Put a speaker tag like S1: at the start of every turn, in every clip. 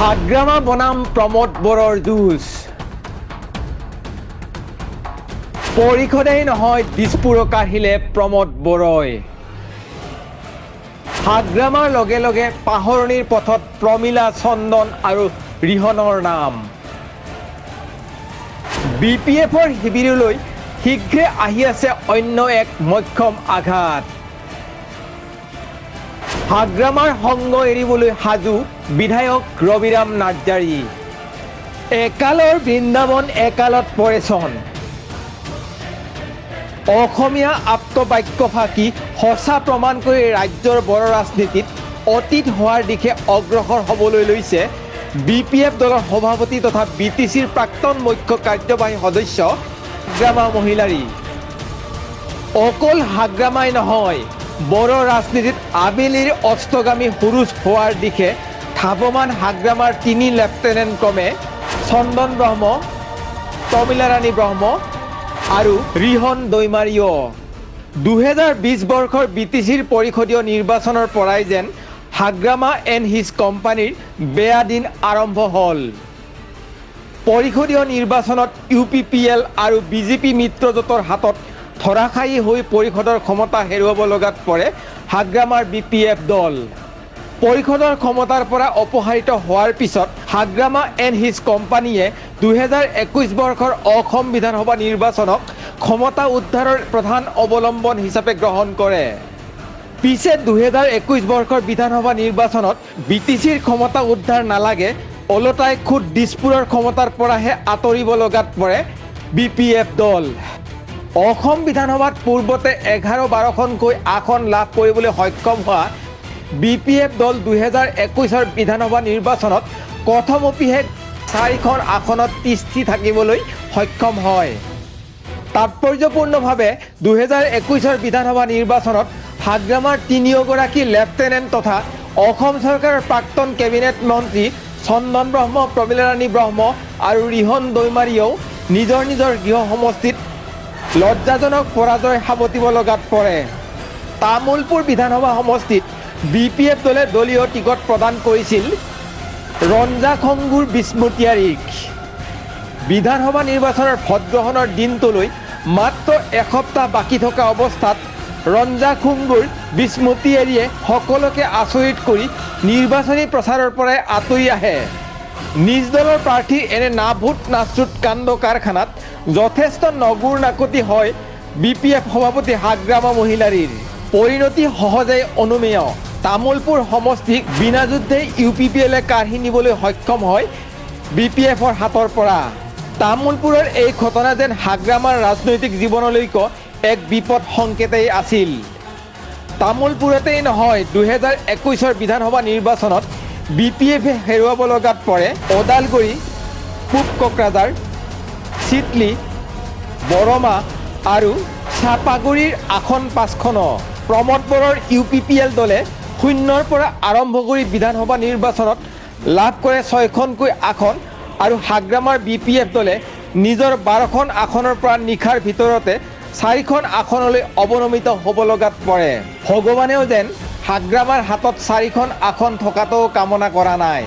S1: হাগ্ৰামা বনাম প্ৰমোদ বড়োৰ যুঁজ। পৰিষদেই নহয়, দিছপুৰো কাঢ়িলে প্ৰমোদ বড়োই। হাগ্ৰামাৰ লগে লগে পাহৰণিৰ পথত প্ৰমীলা, চন্দন আৰু ৰিহনৰ নাম। বিপিএফৰ শিবিৰলৈ শীঘ্ৰে আহি আছে অন্য এক মোক্ষম আঘাত। হাগ্ৰামাৰ সংগ এৰিবলৈ সাজু বিধায়ক ৰবিৰাম নাৰ্জাৰী। একালৰ বৃন্দাবন একালত পৰেচন। অসমীয়া আপ্তবাক্য ফাঁকি সঁচা প্ৰমাণ কৰি ৰাজ্যৰ বড়ো ৰাজনীতিত অতীত হোৱাৰ দিশে অগ্ৰসৰ হ'বলৈ লৈছে বিপিএফ দলৰ সভাপতি তথা বিটিচিৰ প্ৰাক্তন মুখ্য কাৰ্যবাহী সদস্য হাগ্ৰামা মহিলাৰী। অকল হাগ্ৰামাই নহয়, বড়ো ৰাজনীতিত আবেলিৰ অস্তগামী সুৰুজ হোৱাৰ দিশে ধাৱমান হাগ্ৰামাৰ তিনি লেফটেনেণ্ট ক্ৰমে চন্দন ব্ৰহ্ম, প্ৰমীলা ৰাণী ব্ৰহ্ম আৰু ৰিহন দৈমাৰীও। 2020 বৰ্ষৰ বিটিচিৰ পৰিষদীয় নিৰ্বাচনৰ পৰাই যেন হাগ্ৰামা এণ্ড his কোম্পানীৰ বেয়া দিন আৰম্ভ হ'ল। পৰিষদীয় নিৰ্বাচনত ইউপিপিএল আৰু বিজেপি মিত্ৰজোঁটৰ হাতত ধৰাশায়ী হৈ পৰিষদৰ ক্ষমতা হেৰুৱাব লগাত পৰে হাগ্ৰামাৰ বিপিএফ দল। পৰিষদৰ ক্ষমতাৰ পৰা অপসাৰিত হোৱাৰ পিছত হাগ্ৰামা এণ্ড his কোম্পানীয়ে 2021 বৰ্ষৰ অসম বিধানসভা নিৰ্বাচনক ক্ষমতা উদ্ধাৰৰ প্ৰধান অৱলম্বন হিচাপে গ্ৰহণ কৰে। পিছে 2021 বৰ্ষৰ বিধানসভা নিৰ্বাচনত বিটিচিৰ ক্ষমতা উদ্ধাৰ নালাগে, ওলোটাই খোদ দিছপুৰৰ ক্ষমতাৰ পৰাহে আঁতৰিব লগাত পৰে বিপিএফ দল। অসম বিধানসভাত পূৰ্বতে 11-12খনকৈ আসন লাভ কৰিবলৈ সক্ষম হোৱা বিপিএফ দল 2021ৰ বিধানসভা নিৰ্বাচনত কথমপিহে চাৰিখন আসনত তিষ্ঠি থাকিবলৈ সক্ষম হয়। তাৎপৰ্যপূৰ্ণভাৱে 2021ৰ বিধানসভা নিৰ্বাচনত হাগ্ৰামাৰ তিনিওগৰাকী লেফটেনেণ্ট তথা অসম চৰকাৰৰ প্ৰাক্তন কেবিনেট মন্ত্ৰী চন্দন ব্ৰহ্ম, প্ৰমীলাৰাণী ব্ৰহ্ম আৰু ৰিহন দৈমাৰীয়েও নিজৰ নিজৰ গৃহ সমষ্টিত লজ্জাজনক পৰাজয় সাৱটিব লগাত পৰে। তামুলপুৰ বিধানসভা সমষ্টিত বিপিএফ দলে দলীয় টিকট প্ৰদান কৰিছিল ৰঞ্জা খংগুৰ বিস্মতিয়াৰীক। বিধানসভা নিৰ্বাচনৰ ভোটগ্ৰহণৰ দিনটোলৈ মাত্ৰ এসপ্তাহ বাকী থকা অৱস্থাত ৰঞ্জা খুংগুৰ বিস্মতিয়াৰীয়ে সকলোকে আচৰিত কৰি নিৰ্বাচনী প্ৰচাৰৰ পৰাই আঁতৰি আহে। নিজ দলৰ প্ৰাৰ্থীৰ এনে নাভূত নাশ্ৰুত কাণ্ড কাৰখানাত যথেষ্ট নগুৰ নাকতি হয় বিপিএফ সভাপতি হাগ্ৰামা মহিলাৰীৰ। পৰিণতি সহজেই অনুমেয়। তামুলপুৰ সমষ্টিক বিনাযুদ্ধেই ইউপিপিএলে কাঢ়ি নিবলৈ সক্ষম হয় বিপিএফৰ হাতৰ পৰা। তামুলপুৰৰ এই ঘটনা যেন হাগ্ৰামাৰ ৰাজনৈতিক জীৱনলৈকো এক বিপদ সংকেতেই আছিল। তামুলপুৰতেই নহয়, 2021ৰ বিধানসভা নিৰ্বাচনত বিপিএফে হেৰুৱাব লগাত পৰে ওদালগুৰি, পূব কোকৰাঝাৰ, চিদলী, বৰমা আৰু চাপাগুৰিৰ আসন পাঁচখনো। প্ৰমোদ বড়োৰ ইউপিপিএল দলে শূন্যৰ পৰা আৰম্ভ কৰি বিধানসভা নিৰ্বাচনত লাভ কৰে ছয়খনকৈ আসন আৰু হাগ্ৰামাৰ বিপিএফ দলে নিজৰ 12খন আসনৰ পৰা নিশাৰ ভিতৰতে চাৰিখন আসনলৈ অৱনমিত হ'ব লগাত পৰে। ভগৱানেও যেন হাগ্ৰামাৰ হাতত চাৰিখন আসন থকাটোও কামনা কৰা নাই।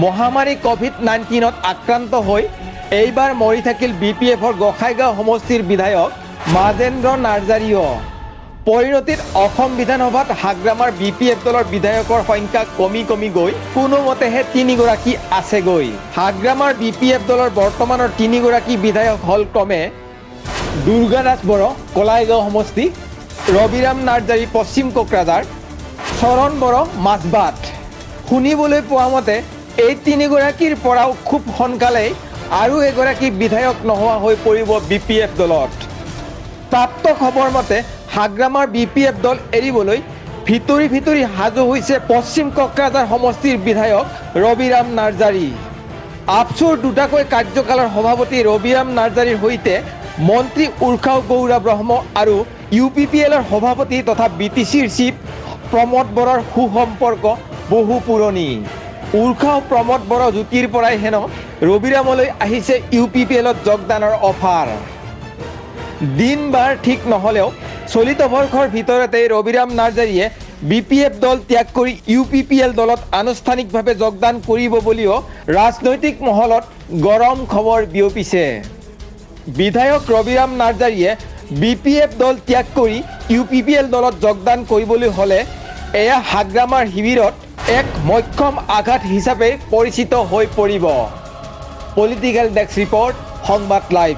S1: মহামাৰী ক'ভিড-19ত আক্ৰান্ত হৈ এইবাৰ মৰি থাকিল বিপিএফৰ গোসাইগাঁও সমষ্টিৰ বিধায়ক মাজেন্দ্ৰ নাৰ্জাৰীও। পৰিণতিত অসম বিধানসভাত হাগ্ৰামাৰ বিপিএফ দলৰ বিধায়কৰ সংখ্যা কমি কমি গৈ কোনোমতেহে তিনিগৰাকী আছেগৈ। হাগ্ৰামাৰ বিপিএফ দলৰ বৰ্তমানৰ তিনিগৰাকী বিধায়ক হ'ল ক্ৰমে দুৰ্গা দাস বড়ো, কলাইগাঁও সমষ্টি, ৰবিৰাম নাৰ্জাৰী, পশ্চিম কোকৰাঝাৰ, চৰণ বড়ো, মাজবাট। শুনিবলৈ পোৱা মতে এই তিনিগৰাকীৰ পৰাও খুব সোনকালেই আৰু এগৰাকী বিধায়ক নোহোৱা হৈ পৰিব বিপিএফ দলত। প্ৰাপ্ত খবৰ মতে হাগ্ৰামাৰ বিপিএফ দল এৰিবলৈ ভিতৰি ভিতৰি সাজু হৈছে পশ্চিম কোকৰাঝাৰ সমষ্টিৰ বিধায়ক ৰবিৰাম নাৰ্জাৰী। আবছুৰ দুটাকৈ কাৰ্যকালৰ সভাপতি ৰবিৰাম নাৰ্জাৰীৰ সৈতে মন্ত্ৰী উৰ্খাও গৌৰা ব্ৰহ্ম আৰু ইউপিপিএলৰ সভাপতি তথা বিটিচিৰ চিফ প্ৰমোদ বড়োৰ সুসম্পৰ্ক বহু পুৰণি। উৰ্খাও প্ৰমোদ বড়ো যুটিৰ পৰাই হেনো ৰবিৰামলৈ আহিছে ইউপিপিএলত যোগদানৰ অফাৰ। দিন বাৰ ঠিক নহ'লেও চলিত বৰ্ষৰ ভিতৰতেই ৰবিৰাম নাৰ্জাৰীয়ে বিপিএফ দল ত্যাগ কৰি ইউপিপিএল দলত আনুষ্ঠানিকভাৱে যোগদান কৰিব বুলিও ৰাজনৈতিক মহলত গৰম খবৰ বিয়পিছে। বিধায়ক ৰবিৰাম নাৰ্জাৰীয়ে বিপিএফ দল ত্যাগ কৰি ইউপিপিএল দলত যোগদান কৰিবলৈ হ'লে এয়া হাগ্ৰামাৰ শিবিৰত এক মক্ষম আঘাত হিচাপে পৰিচিত হৈ পৰিব। পলিটিকেল ডেস্ক ৰিপৰ্ট, সংবাদ লাইভ।